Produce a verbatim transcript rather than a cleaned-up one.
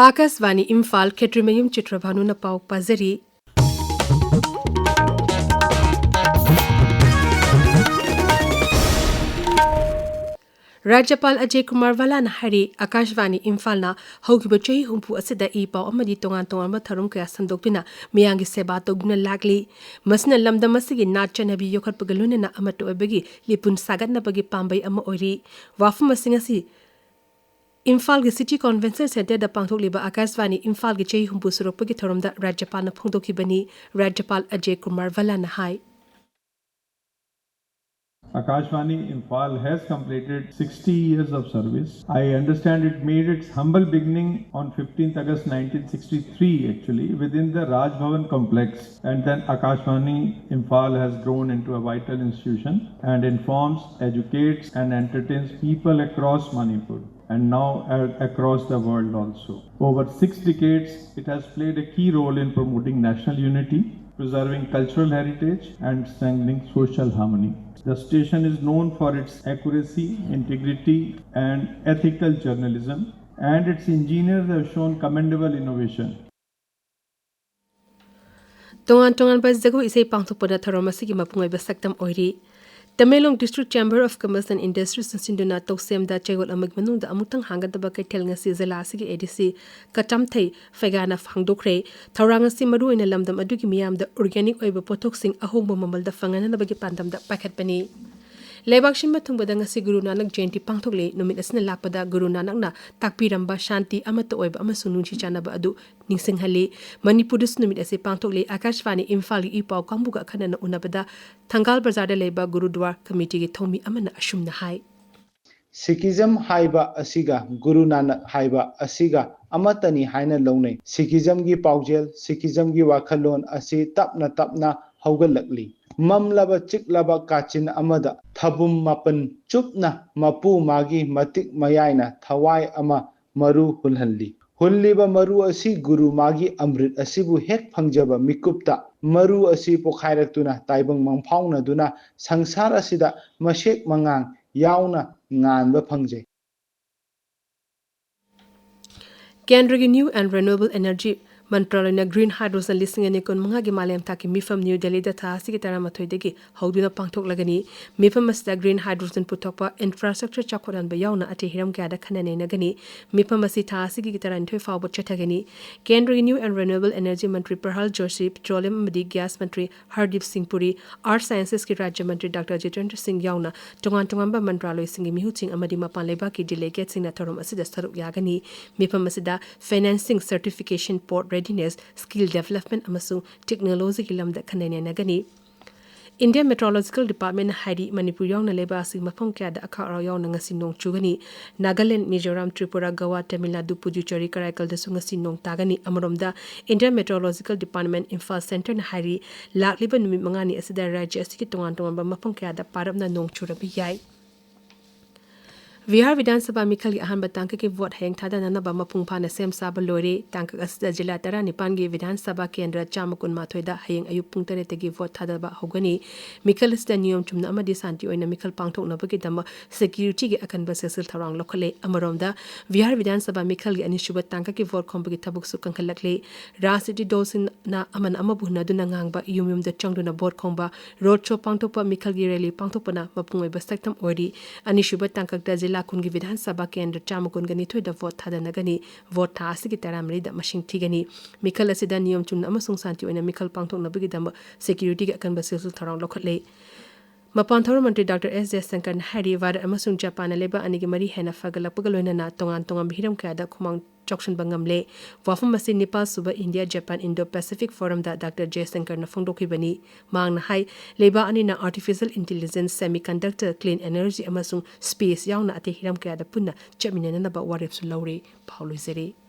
ꯑꯥꯀꯥꯁꯕꯥꯅꯤ ꯏꯝꯐꯥꯜ, ꯈꯦꯇ꯭ꯔꯤꯃꯌꯨꯝ ꯆꯤꯇ꯭ꯔꯚꯥꯅꯨꯅ ꯄꯥꯎ ꯄꯥꯖꯔꯤ꯫ ꯔꯥꯖ꯭ꯌꯄꯥꯜ ꯑꯖꯌ ꯀꯨꯃꯥꯔ ꯚꯜꯂꯥꯅ ꯍꯥꯏꯔꯤ, ꯑꯥꯀꯥꯁꯕꯥꯅꯤ ꯏꯝꯐꯥꯜꯅ ꯍꯧꯈꯤꯕ ꯆꯍꯤ ꯍꯨꯝꯐꯨ ꯑꯁꯤꯗ ꯏ ꯄꯥꯎ ꯑꯃꯗꯤ ꯇꯣꯉꯥꯟ ꯇꯣꯉꯥꯟꯕ ꯊꯧꯔꯝ ꯀꯌꯥ ꯁꯟꯗꯣꯛꯇꯨꯅ ꯃꯤꯌꯥꯝꯒꯤ ꯁꯦꯕꯥ ꯇꯧꯗꯨꯅ ꯂꯥꯛꯂꯤ꯫ ꯃꯁꯤꯅ ꯂꯝꯗꯝ ꯑꯁꯤꯒꯤ ꯅꯥꯠ ꯆꯠꯅꯕꯤ ꯌꯣꯛꯈꯠꯄꯒ ꯂꯣꯏꯅꯅ ꯑꯃꯠꯇ ꯑꯣꯏꯕꯒꯤ ꯂꯤꯄꯨꯟ ꯁꯥꯒꯠꯅꯕꯒꯤ ꯄꯥꯝꯕꯩ ꯑꯃ ꯑꯣꯏꯔꯤ꯫ ꯋꯥꯐꯝ ꯑꯁꯤ ꯉꯁꯤ ꯏꯝꯐꯥꯜꯒꯤ City Convention Centreꯗ ꯄꯥꯡꯊꯣꯛꯂꯤꯕ ꯑꯥꯀꯥꯁꯕꯥꯅꯤ ꯏꯝꯐꯥꯜꯒꯤ ꯆꯍꯤ ꯍꯨꯝꯐꯨ ꯁꯨꯔꯛꯄꯒꯤ ꯊꯧꯔꯝꯗ ꯔꯥꯖ꯭ꯌꯄꯥꯜꯅ ꯐꯣꯡꯗꯣꯛꯈꯤꯕꯅꯤ꯫ ꯔꯥꯖ꯭ꯌꯄꯥꯜ ꯑꯖꯌ ꯀꯨꯃꯥꯔ ꯚꯜꯂꯥꯅ ꯍꯥꯏ꯫ Akashvani Imphal has completed sixty years of service. I understand it made its humble beginning on fifteenth August nineteen sixty-three, actually, within the Raj Bhavan complex, and then Akashvani Imphal has grown into a vital institution and informs, educates, and entertains people across Manipur and now a- across the world also. Over six decades, it has played a key role in promoting national unity, preserving cultural heritage, and strengthening social harmony. The station is known for its accuracy, integrity, and ethical journalism, and its engineers have shown commendable innovation. ꯇꯣꯉꯥꯟ ꯇꯣꯉꯥꯟꯕ ꯖꯒꯣꯏ ꯏꯁꯩ ꯄꯥꯡꯊꯣꯛꯄꯅ ꯊꯧꯔꯝ ꯑꯁꯤꯒꯤ ꯃꯄꯨꯡ ꯑꯣꯏꯕ ꯁꯛꯇꯝ ꯑꯣꯏꯔꯤ꯫ Tamenglong District Chamber of Commerce and Industryꯅ ꯁꯤꯟꯗꯨꯅ ꯇꯧꯁꯦꯝꯗ ꯆꯌꯣꯜ ꯑꯃꯒꯤ ꯃꯅꯨꯡꯗ ꯑꯃꯨꯛꯇꯪ ꯍꯥꯡꯒꯗꯕ ꯀꯩꯊꯦꯜ ꯉꯁꯤ ꯖꯤꯂꯥ ꯑꯁꯤꯒꯤ A D C ꯀꯇꯝꯊꯩ ꯐꯩꯒꯥꯅ ꯍꯥꯡꯗꯣꯛꯈ꯭ꯔꯦ꯫ ꯊꯧꯔꯥꯡ ꯑꯁꯤ ꯃꯔꯨꯑꯣꯏꯅ ꯂꯝꯗꯝ ꯑꯗꯨꯒꯤ ꯃꯤꯌꯥꯝꯗ organic ꯑꯣꯏꯕ ꯄꯣꯠꯊꯣꯛꯁꯤꯡ ꯑꯍꯣꯡꯕ ꯃꯃꯜꯗ ꯐꯪꯍꯟꯅꯕꯒꯤ ꯄꯥꯟꯗꯝꯗ ꯄꯥꯏꯈꯠꯄꯅꯤ꯫ ꯂꯩꯕꯥꯛ ꯁꯤꯟꯕ ꯊꯨꯡꯕꯗ ꯉꯁꯤ ꯒꯨꯔꯨ ꯅꯥꯅꯛ ꯖꯌꯟꯇꯤ ꯄꯥꯡꯊꯣꯛꯂꯤ꯫ ꯅꯨꯃꯤꯠ ꯑꯁꯤꯅ ꯂꯥꯛꯄꯗ ꯒꯨꯔꯨ ꯅꯥꯅꯛꯅ ꯇꯥꯛꯄꯤꯔꯝꯕ ꯁꯥꯟꯇꯤ, ꯑꯃꯠꯇ ꯑꯣꯏꯕ ꯑꯃꯁꯨꯡ ꯅꯨꯡꯁꯤ ꯆꯥꯟꯅꯕ ꯑꯗꯨ ꯅꯤꯡꯁꯤꯡꯍꯜꯂꯤ꯫ ꯃꯅꯤꯄꯨꯔꯗꯁꯨ ꯅꯨꯃꯤꯠ ꯑꯁꯤ ꯄꯥꯡꯊꯣꯛꯂꯤ꯫ ꯑꯥꯀꯥꯁꯕꯥꯅꯤ ꯏꯝꯐꯥꯜꯒꯤ ꯏ ꯄꯥꯎ ꯀꯥꯡꯕꯨꯒ ꯑꯈꯟꯅꯅ ꯎꯅꯕꯗ ꯊꯪꯒꯥꯜ ꯕꯖꯥꯔꯗ ꯂꯩꯕ ꯒꯨꯔꯨꯗ꯭ꯋꯥꯔ ꯀꯃꯤꯇꯤꯒꯤ ꯊꯧꯃꯤ ꯑꯃꯅ ꯑꯁꯨꯝꯅ ꯍꯥꯏ꯫ Sikhism ꯍꯥꯏꯕ ꯑꯁꯤꯒ ꯒꯨꯔꯨ ꯅꯥꯅꯛ ꯍꯥꯏꯕ ꯑꯁꯤꯒ ꯑꯃꯠꯇꯅꯤ ꯍꯥꯏꯅ ꯂꯧꯅꯩ꯫ Sikhismꯒꯤ ꯄꯥꯎꯖꯦꯜ, Sikhismꯒꯤ ꯋꯥꯈꯜꯂꯣꯟ ꯑꯁꯤ ꯇꯞꯅ ꯇꯞꯅ ꯍꯧꯒꯠꯂꯛꯂꯤ꯫ ꯃꯝꯂꯕ ꯆꯤꯛꯂꯕ ꯀꯥꯆꯤꯟ ꯑꯃꯗ ꯊꯕꯨꯝ ꯃꯥꯄꯟ ꯆꯨꯞꯅ ꯃꯄꯨ ꯃꯥꯒꯤ ꯃꯇꯤꯛ ꯃꯌꯥꯏꯅ ꯊꯋꯥꯏ ꯑꯃ ꯃꯔꯨ ꯍꯨꯜꯍꯜꯂꯤ꯫ ꯍꯨꯜꯂꯤꯕ ꯃꯔꯨ ꯑꯁꯤ ꯒꯨꯔꯨ ꯃꯥꯒꯤ ꯑꯃ꯭ꯔꯤꯠ ꯑꯁꯤꯕꯨ ꯍꯦꯛ ꯐꯪꯖꯕ ꯃꯤꯀꯨꯞꯇ ꯃꯔꯨ ꯑꯁꯤ ꯄꯣꯈꯥꯏꯔꯛꯇꯨꯅ ꯇꯥꯏꯕꯪ ꯃꯪꯐꯥꯎꯅꯗꯨꯅ ꯁꯪꯁꯥꯔ ꯑꯁꯤꯗ ꯃꯁꯦꯛ ꯃꯉꯥꯜ ꯌꯥꯎꯅ ꯉꯥꯟꯕ ꯐꯪꯖꯩ꯫ ꯀꯦꯟꯗ꯭ꯔꯒꯤ New and Renewable Energy ꯃꯟꯇ꯭ꯔꯥꯂꯌꯅ Green Hydrogen ꯂꯤꯁꯤꯡ ꯑꯅꯤ ꯀꯨꯟꯃꯉꯥꯒꯤ ꯃꯥꯂꯦꯝ ꯊꯥꯛꯀꯤ ꯃꯤꯐꯝ ꯅ꯭ꯌꯨ ꯗꯦꯜꯂꯤꯗ ꯊꯥ ꯑꯁꯤꯒꯤ ꯇꯔꯥꯃꯥꯊꯣꯏꯗꯒꯤ ꯍꯧꯗꯨꯅ ꯄꯥꯡꯊꯣꯛꯂꯒꯅꯤ꯫ ꯃꯤꯐꯝ ꯑꯁꯤꯗ Green Hydrogen ꯄꯨꯊꯣꯛꯄ, infrastructure ꯆꯥꯎꯈꯠꯍꯟꯕ ꯌꯥꯎꯅ ꯑꯇꯩ ꯍꯤꯔꯝ ꯀꯌꯥꯗ ꯈꯟꯅ ꯅꯩꯅꯒꯅꯤ꯫ ꯃꯤꯐꯝ ꯑꯁꯤ ꯊꯥ ꯑꯁꯤꯒꯤ ꯇꯔꯥꯅꯤꯊꯣꯏ ꯐꯥꯎꯕ ꯆꯠꯊꯒꯅꯤ꯫ ꯀꯦꯟꯗ꯭ꯔꯒꯤ New and Renewable Energy Mantri ꯄ꯭ꯔꯍꯜ Joshi, Petroleum ꯑꯃꯗꯤ Gas ꯃꯟꯇ꯭ꯔꯤ ꯍꯔꯗꯤꯞ ꯁꯤꯡ ꯄꯨꯔꯤ, Earth Sciences ꯀꯤ ꯔꯥꯖ꯭ꯌ ꯃꯟꯇ꯭ꯔꯤ ꯗꯥꯛꯇꯔ ꯖꯤꯇꯦꯟꯗ꯭ꯔ ꯁꯤꯡ ꯌꯥꯎꯅ ꯇꯣꯉꯥꯟ ꯇꯣꯉꯥꯟꯕ ꯃꯟꯇ꯭ꯔꯥꯂꯣꯏꯁꯤꯡꯒꯤ ꯃꯤꯍꯨꯠꯁꯤꯡ ꯑꯃꯗꯤ ꯃꯄꯥꯟ ꯂꯩꯕꯥꯛꯀꯤ delegates ꯁꯤꯡꯅ ꯊꯧꯔꯝ ꯑꯁꯤꯗ ꯁꯔꯨꯛ ꯌꯥꯒꯅꯤ꯫ ꯃꯤꯐꯝ ꯑꯁꯤꯗ financing, certification, port readiness, skill development ꯑꯃꯁꯨꯡ technology ꯒꯤ ꯂꯝꯗ ꯈꯟꯅ ꯅꯩꯅꯒꯅꯤ꯫ Indian Meteorological Department ꯅ ꯍꯥꯏꯔꯤ, ꯃꯅꯤꯄꯨꯔ ꯌꯥꯎꯅ ꯂꯩꯕꯥꯛ ꯑꯁꯤꯒꯤ ꯃꯐꯝ ꯀꯌꯥꯗ ꯑꯈꯥꯛ ꯑꯔꯥꯎ ꯌꯥꯎꯅ ꯉꯁꯤ ꯅꯣꯡ ꯆꯨꯒꯅꯤ꯫ ꯅꯥꯒꯥꯂꯦꯟ, ꯃꯤꯖꯣꯔꯥꯝ, ꯇ꯭ꯔꯤꯄꯨꯔꯥ, ꯒꯋꯥ, ꯇꯃꯤꯜ ꯅꯥꯗꯨ, ꯄꯨꯗꯨꯆꯦꯔꯤ, ꯀꯔꯥꯏꯀꯜꯗꯁꯨ ꯉꯁꯤ ꯅꯣꯡ ꯇꯥꯒꯅꯤ꯫ ꯑꯃꯔꯣꯝꯗ, Indian Meteorological Department Imphal centre ꯅ ꯍꯥꯏꯔꯤ, ꯂꯥꯛꯂꯤꯕ ꯅꯨꯃꯤꯠ ꯃꯉꯥꯅꯤ ꯑꯁꯤꯗ ꯔꯥꯖ꯭ꯌ ꯑꯁꯤꯒꯤ ꯇꯣꯉꯥꯟ ꯇꯣꯉꯥꯟꯕ ꯃꯐꯝ ꯀꯌꯥꯗ ꯄꯥꯔꯞꯅ ꯅꯣꯡ ꯆꯨꯔꯕ ꯌꯥꯏ꯫ ꯕꯤꯍꯥꯔ ꯕꯤꯙꯥꯟ ꯁꯚꯥ ꯃꯤꯈꯜꯒꯤ ꯑꯍꯥꯟꯕ ꯇꯥꯡꯀꯛꯀꯤ ꯚꯣꯠ ꯍꯌꯦꯡ ꯊꯥꯗꯅꯅꯕ ꯃꯄꯨꯡ ꯐꯥꯅ ꯁꯦꯝ ꯁꯥꯕ ꯂꯣꯏꯔꯦ꯫ ꯇꯥꯡꯀꯛ ꯑꯁꯤꯗ ꯖꯤꯂꯥ ꯇꯔꯥꯅꯤꯄꯥꯟꯒꯤ ꯕꯤꯙꯥꯟ ꯁꯚꯥ ꯀꯦꯟꯗ꯭ꯔ ꯆꯥꯝꯃ ꯀꯨꯟꯃꯥꯊꯣꯏꯗ ꯍꯌꯦꯡ ꯑꯌꯨꯛ ꯄꯨꯡ ꯇꯔꯦꯠꯇꯒꯤ ꯚꯣꯠ ꯊꯥꯗꯕ ꯍꯧꯒꯅꯤ꯫ ꯃꯤꯈꯜ ꯑꯁꯤꯗ ꯅꯤꯌꯣꯝ ꯆꯨꯝꯅ ꯑꯃꯗꯤ ꯁꯥꯟꯇꯤ ꯑꯣꯏꯅ ꯃꯤꯈꯜ ꯄꯥꯡꯊꯣꯛꯅꯕꯒꯤꯗꯃꯛ security ꯒꯤ ꯑꯀꯟꯕ ꯆꯦꯛꯁꯤꯜ ꯊꯧꯔꯥꯡ ꯂꯧꯈꯠꯂꯦ꯫ ꯑꯃꯔꯣꯝꯗ, ꯕꯤꯍꯥꯔ ꯕꯤꯙꯥꯟ ꯁꯚꯥ ꯃꯤꯈꯜꯒꯤ ꯑꯅꯤꯁꯨꯕ ꯇꯥꯡꯀꯛꯀꯤ ꯚꯣꯠ ꯈꯣꯝꯕꯒꯤ ꯊꯕꯛꯁꯨ ꯀꯟꯈꯠꯂꯛꯂꯦ꯫ ꯔꯥꯖꯅꯤꯇꯤ ꯗꯜꯁꯤꯡꯅ ꯑꯃꯅ ꯑꯃꯕꯨ ꯍꯨꯟꯅꯗꯨꯅ ꯉꯥꯡꯕ, ꯌꯨꯝ ꯌꯨꯝꯗ ꯆꯪꯗꯨꯅ ꯚꯣꯠ ꯈꯣꯝꯕ, road show ꯄꯥꯡꯊꯣꯛꯄ, ꯃꯤꯈꯜꯒꯤ rally ꯄꯥꯡꯊꯣꯛꯄꯅ ꯃꯄꯨꯡ ꯑꯣꯏꯕ ꯁꯛꯇꯝ ꯑꯣꯏꯔꯤ꯫ ꯑꯅꯤꯁꯨꯕ ꯇꯥꯡꯀꯛꯇ ꯖꯤꯂꯥ ꯀꯨꯟꯒꯤ ꯕꯤꯙꯥꯟ ꯁꯚꯥ ꯀꯦꯟꯗ꯭ꯔ ꯆꯥꯝꯃ ꯀꯨꯟꯒ ꯅꯤꯊꯣꯏꯗ ꯚꯣꯠ ꯊꯥꯗꯅꯒꯅꯤ꯫ ꯚꯣꯠ ꯊꯥ ꯑꯁꯤꯒꯤ ꯇꯔꯥꯃꯔꯤꯗ ꯃꯁꯤꯡ ꯊꯤꯒꯅꯤ꯫ ꯃꯤꯈꯜ ꯑꯁꯤꯗ ꯅꯤꯌꯣꯝ ꯆꯨꯝꯅ ꯑꯃꯁꯨꯡ ꯁꯥꯟꯇꯤ ꯑꯣꯏꯅ ꯃꯤꯈꯜ ꯄꯥꯡꯊꯣꯛꯅꯕꯒꯤꯗꯃꯛ security ꯒꯤ ꯑꯀꯟꯕ ꯆꯦꯛꯁꯤꯜ ꯊꯧꯔꯥꯡ ꯂꯧꯈꯠꯂꯦ꯫ ꯃꯄꯥꯟ ꯊꯧꯔꯝ ꯃꯟꯇ꯭ꯔꯤ ꯗꯥꯛꯇꯔ ꯑꯦꯁ ꯖꯌꯁꯪꯀꯔꯅ ꯍꯥꯏꯔꯤ, ꯚꯥꯔꯠ ꯑꯃꯁꯨꯡ ꯖꯄꯥꯟꯅ ꯂꯩꯕꯥꯛ ꯑꯅꯤꯒꯤ ꯃꯔꯤ ꯍꯦꯟꯅ ꯐꯒꯠꯂꯛꯄꯒ ꯂꯣꯏꯅꯅ ꯇꯣꯉꯥꯟ ꯇꯣꯉꯥꯟꯕ ꯍꯤꯔꯝ ꯀꯌꯥꯗ ꯈꯨꯃꯥꯡ ꯆꯥꯎꯁꯤꯟꯕ ꯉꯝꯂꯦ꯫ ꯋꯥꯐꯝ ꯑꯁꯤ ꯅꯤꯄꯥꯜ ꯁꯨꯕ India Japan Indo Pacific Forum ꯗ ꯗꯥꯛꯇꯔ ꯖꯌꯁꯪꯀꯔꯅ ꯐꯣꯡꯗꯣꯛꯈꯤꯕꯅꯤ꯫ ꯃꯍꯥꯛꯅ ꯍꯥꯏ, ꯂꯩꯕꯥꯛ ꯑꯅꯤꯅ artificial intelligence, semiconductor, clean energy ꯑꯃꯁꯨꯡ space ꯌꯥꯎꯅ ꯑꯇꯩ ꯍꯤꯔꯝ ꯀꯌꯥꯗ ꯄꯨꯟꯅ ꯆꯠꯃꯤꯟꯅꯅꯕ ꯋꯥꯔꯦꯞꯁꯨ ꯂꯧꯔꯦ꯫ ꯄꯥꯎ ꯂꯣꯏꯖꯔꯦ꯫